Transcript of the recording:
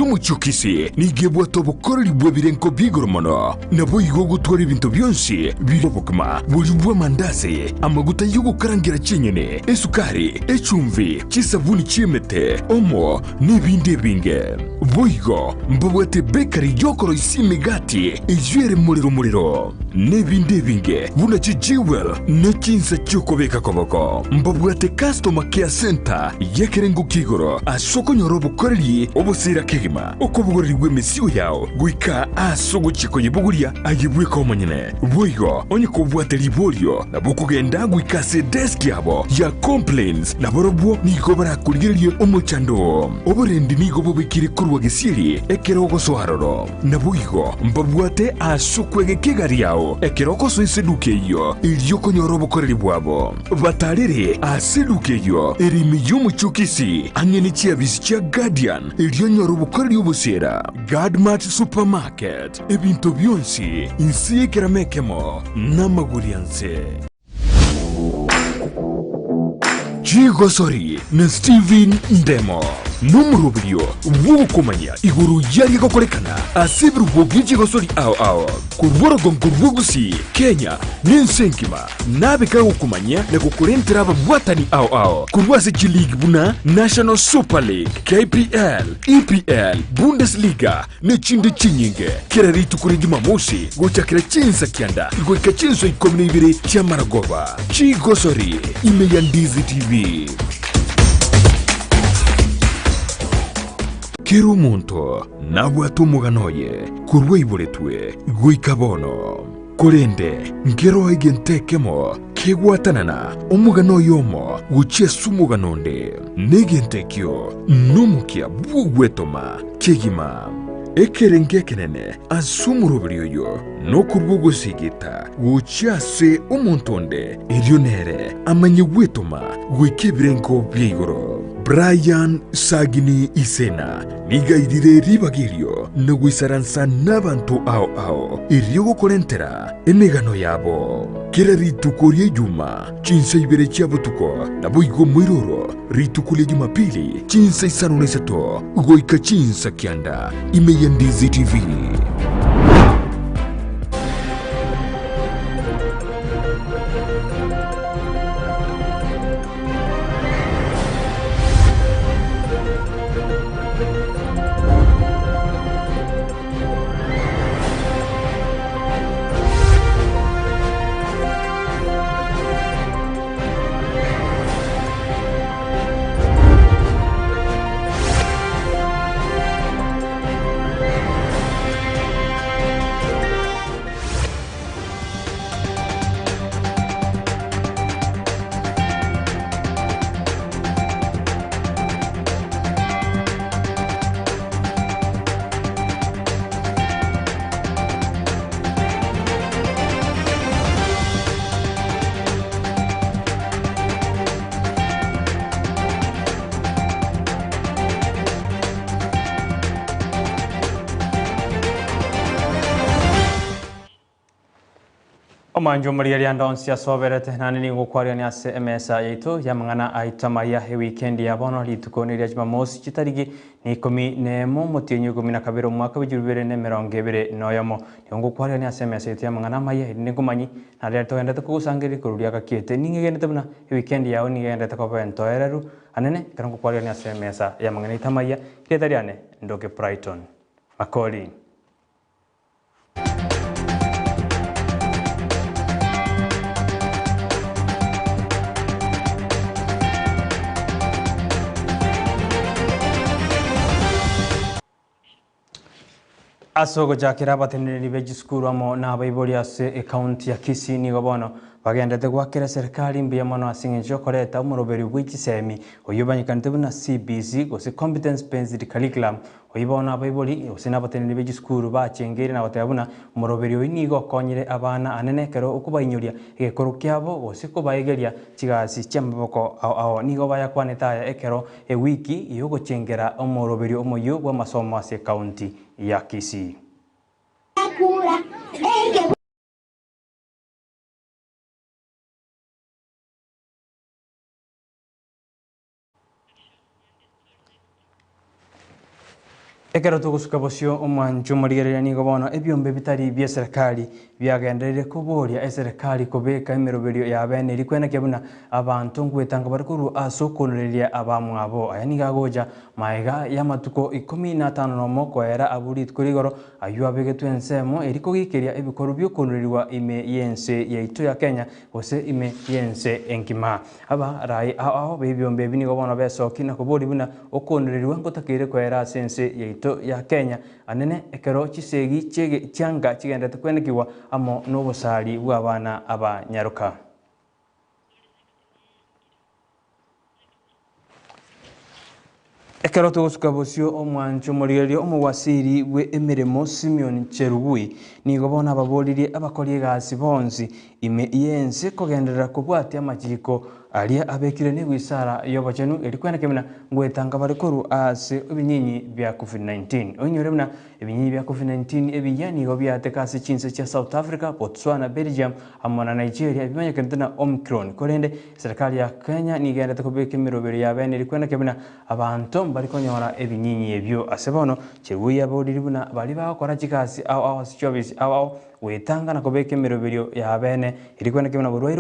y'omochie o Kisii nigo ebwate obokoreri bw'ebirengo bi'igoro mono, naboigo ogotwara ebinto bionsi bire obogima boria bw'amandasi, amaguta y'ogokarangera chinyeni, esukari, echumbi, chisabuni chi'emete, omo, n'ebinde ebinge. Boigo mbabwate ebekari y'okoroisia emegati eyio ere morero morero, n'ebinde ebinge buna chijewel ne chinsa chi'okobeka koboko. Mbabwate customer care centre y'ekerengo kia igoro ase okonyora obokoreri obosira kegima, okobogorerigwa emesigo yao goika aase ogochia koyebogoria aye bweka omonyene. Boigo onye kobwate riborio nabo okogenda goika ase edesk yabo ya complaints nabarobwo nigo barakorigererie omochando oo. Oborendi nigo bobekire korwa gesieri ekero ogosoa aroro. Naboigo mbabwate ase okwegeka egari yao ekero ogosoa ase eduka eyio, erio okonyora obokoreri bwabo. Batarere ase eduka eyio ere ime y'omochie o Kisii, ang'e ne chiabisi chia Guardian, erio onyore obokoreri obosiera. Guardmart Supermarket, ebinto bionsi inse y'ekerama ekemo namagori anse. Chigosori na Steven Ndemo nomoroberio bw'ogokomanya igoro y'aria gokorekana ase ebirubo bie chigosori ao ao korwa orogongo rwa Gusii, Kenya na ense engima nabe kagokomanyia na gokorentera ababwatani ao ao korwa ase chileague buna National Super League, KPL, EPL, Bundesliga nechinde chinyinge, kera rituko ria Jumamosi gochakera chinsa kianda goika chinsa ikomi na ibere chi'amaragoba. Chigosori ime ya Ndizi TV. Kera omonto nabwate omogano oye korwa aiboretwe goika bono. Korende nkeroo egento ekemo kegwatanana omogano oyomo gochia ase omogano onde, na egento ekio nomokia bw'ogwetoma kegima. Ekerengo ekenene ase omoroberi oyo nokorua ogosigita gochia ase omonto onde, erio nere amanye gwetoma goika ebirengo bia igoro. Brian Sagini Isena nigo airire ribaga erio na goisaransa nabanto ao ao erio gokorentera emegano yabo. Kera rituko ria Ijuma chinsa ibere chia botuko, naboigo moiroro rituko ria Jumapili chinsa isano na isato goika chinsa kianda ime ya Ndizi TV. Omoanchwa omorigereria ande onsi asoberete, naende nigo ngokwarigania ase emesa yaito y'amang'ana aito amaya ewikendi ya bono, rituko neria Jumamosi chitariki na ikomi nemo omotienyi o ikomi na kabere omwaka bw'echilifu bibere na emerongo ebere na oyomo. Nigo ngokwarigania ase emesa yaito y'amang'ana amaya, erinde nkomanyie naende riria togenderete kogosangereria korwa riagakiete. Ning'egenete buna ewikendi yao nigo egenderete koba entoereru anene ekero ngokwarigania ase emesa y'amang'ana aito amaya, erieta riane ndoke Brighton Makori. Ase ogochakera abateneneri be chisukuru amo nabaibori ase ecounty ya Kisii nigo bono bagenderete goakera eserekari mbuya mono ase eng'encho yokoreta omoroberio bwe chisemi oyio obanyekanete buna CBC gose Competence Based Curriculum Oyio bono abaibori, gose nabateneneri be chisukuru bachengeire na goteba buna omoroberio oyio nigo okonyire abana anene ekero okobainyoria egekoro kiabo gose kobaegeria chigasi chi'amaboko ao ao. Nigo bayakwanete aya ekero ewiki y'ogochengera omoroberio omoyio bw'amasomo ase ekaunti ya Kisii. Ekero togosuka bosio omwancho omorigereria nigo bono ebiombe bitari bia eserekari biagendereire koboria eserekari kobeka emeroberio ya bene eri kwenekia buna abanto ngwetanga bare korwa ase okonoreria abamwabo. Aya nigo agocha maega y'amatuko ikomi na atano nomo koera abwo rituko rigoro aywo abegetwe ensemo eri kogikeria ebikorwa biokonorerigwa ime y'ense yaito ya Kenya gose ime y'ense engima. Abarai ao ao b'ebiombe ebi nigo bono besokia na koboria buna okonorerigwa ngotakeire koera ase ense yaito ya Kenya anene ekero chisegi chianga chigenderete kwenekigwa amo nobosari bw'abana abanyaroka. Ekero togosuka bosio omwancho omorigereria omowasiri bwe emeremo Simeon Cherugui nigo bono ababoririe abakori egasi bonsi ime y'ense kogenderera kobwatia amachiko aria abekire newisara y'obochenu eri kweneke buna ngwetanga bare korwa ase ebinyinyi bia Covid-19. Oinyore buna ebinyinyi bia Covid-19 ebiya nigo biateka ase chinse chia South Africa, Botswana, Belgium amo na Nigeria ebimanyekanete na Omicron. Korende Serikali ya Kenya nigo egenderete kobeka emeroberi ya bene eri kweneke buna abanto mbari konyora ebinyinyi ebio. Ase bono, Cheguyi aboriri buna baria bagokora chigasi ao ao ase chiofisi ao ao goetanga na kobeka emeroberio ya bene eri kweneke buna borwaire.